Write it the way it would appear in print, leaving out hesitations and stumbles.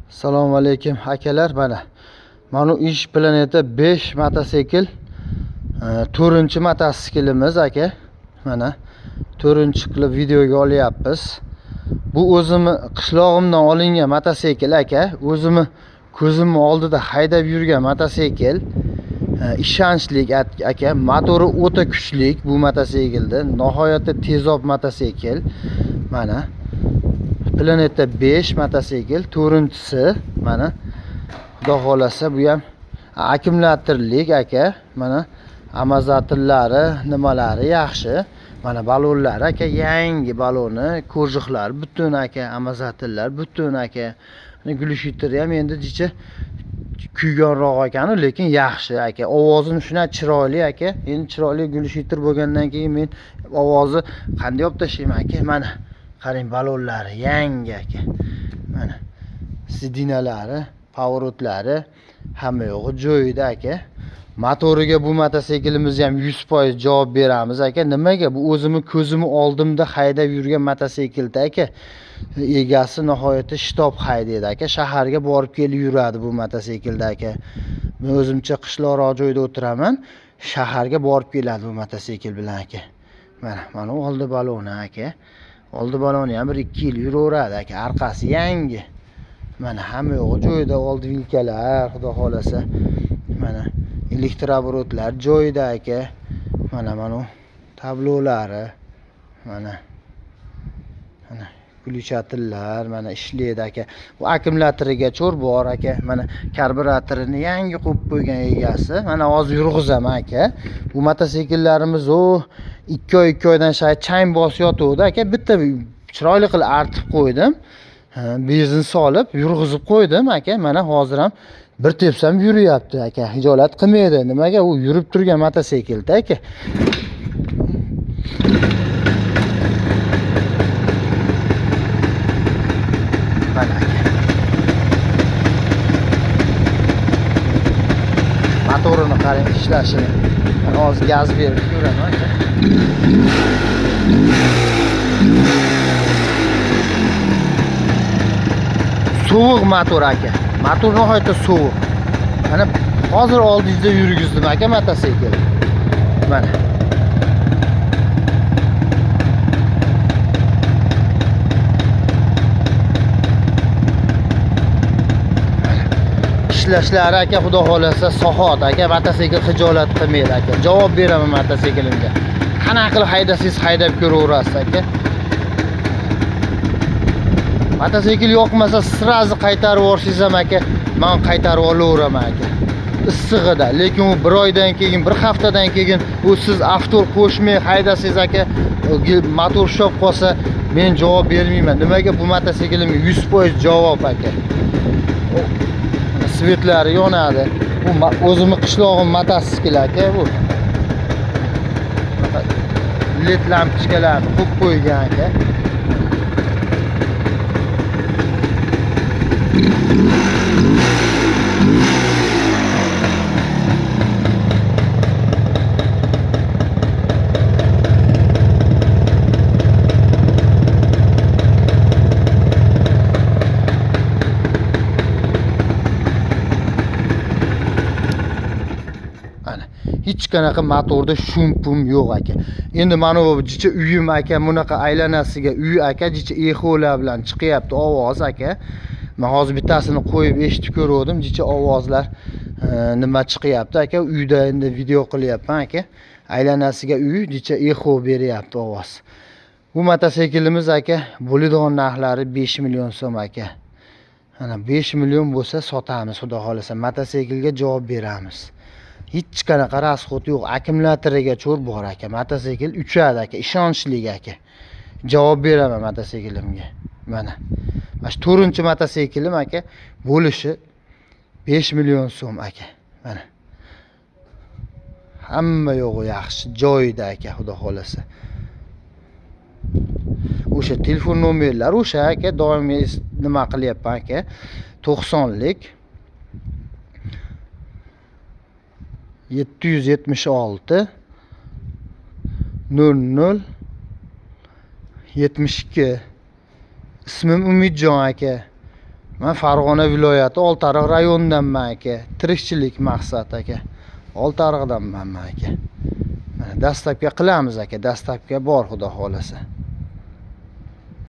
Assalomu alaykum akalar, mana. Mana Ish Planeta 5 mototsikl, 4-chi mototsiklimiz aka. Mana 4-chi qilib videoga olyapmiz. Bu o'zimni qishlog'imdan olingan mototsikl aka. O'zimni ko'zimni oldida haydab yurgan mototsikl. Ishonchli aka, motori o'ta kuchli bu mototsiklda, nihoyatda tezroq mototsikl. Mana Planeta 5 mototsikl, 4-chisi mana. Xudo xolasa bu ham akkumulyatorlik aka. Mana amazatorlari, nimalari yaxshi. Mana balonlari aka, yangi baloni, ko'rjiqlari butun aka, amazatorlar butun aka. Glushitor ham endi jicha kuyganroq ekan, lekin yaxshi aka. Ovozini shuna chiroyli aka. Endi chiroyli glushitor bo'lgandan keyin men ovozi qanday olib tashlayman aka? Mana qarang, balonlari yangi aka. Mana sidinalari, povorotlari hamma yo'g'i joyida aka. Motoriga bu mototsiklimizga ham 100% javob beramiz aka. Nimaga? Bu o'zimni ko'zimni oldimda haydab yurgan mototsiklda aka. Egasi nihoyatda shitob haydaydi aka. Shaharga borib kelib yuradi bu mototsiklda aka. Men o'zimcha qishloqroq joyda o'tiraman. Shaharga borib keladi bu mototsikl bilan aka. Mana oldi baloni aka. Oldi baloni ham 1-2 yil yuraveradi aka. Orqasi yangi. Mana hamma yo'g'i joyida, oldi vilkalar, xudo xolasa. Mana elektroobоротlar joyida aka. Mana tablolari. Mana включателlar mana ishlaydi aka. Bu akkumulyatoriga cho'r bor aka. Mana karburatorini yangi qo'yib qo'ygan egasi. Mana hozir yurg'izaman aka. Bu mototsikllarimiz u 2 oy 2 oydan chang bosib yotuvdi aka. Bitta chiroyli qilib artib qo'ydim. Benzin solib yurg'izib qo'ydim aka. Mana hozir ham bir tepsam yuryapti aka. Hijolat qilmaydi. Nimaga? U yurib turgan mototsiklda aka. Mana aka. Motorini qarang ishlashini. Mana hozir gaz berib ko'raman aka. Sovuq motor aka. Motor nihoyatda sovuq. Mana hozir oldingizda yurgizdim aka mototsikl. Mana. Ishlashlari aka, xudo xolasa sohat aka, mototsikl hijolat qilmaydi aka. Javob beraman mototsiklimga. Qanaqa qilib haydasangiz haydab ko'raverasiz aka. Mototsikl yoqmasa sразу qaytarib yuborsangiz ham aka, men qaytarib olaveraman aka. Issig'ida, lekin u bir oydan keyin, bir haftadan keyin u siz avtol qo'shmay haydasangiz aka, motor ushlab qolsa, men javob bermayman. Nimaga? Bu mototsiklimga 100% javob aka. Svetlari yonadi. Bu o'zimni qishlog'im mototsikl aka bu. LED lampochkalarni qo'yib qo'ygan aka. Mana hech qanaqa motorda shum-pum yo'q aka. Endi mana bu jicha uyim aka, bunaqa aylanasiga uy aka, jicha exolar bilan chiqyapti ovoz aka. Men hozir bittasini qo'yib eshitib ko'rdim, jicha ovozlar nima chiqyapti aka. Uyda endi video qilyapman aka. Aylanasiga uy, jicha exo beryapti ovoz. Bu mototsiklimiz aka, bo'ladigan narxlari 5 million so'm aka. Mana 5 million bo'lsa sotamiz, xudo xolasa. Mototsiklga javob beramiz. Hech qanaqa rasxod yo'q. Akkumulyatoriga cho'r bor aka. Mototsikl uchadi aka, ishonchli aka. Javob beraman mototsiklimga. Mana. Mana shu 4-chi mototsiklim aka, bo'lishi 5 million so'm aka. Mana. Hamma yo'g'i yaxshi, joyida aka, xudo xolasa. O'sha telefon nomerlari o'sha aka, doim nima qilyapman aka. 90lik 776 00 72. Ismim Umidjon aka. Man Farg'ona viloyati Oltiariq rayonidanman aka. Tirikchilik maqsad aka. Oltiariqdanman man aka. Mana, доставка qilamiz aka, доставка bor, xudo xohlasa.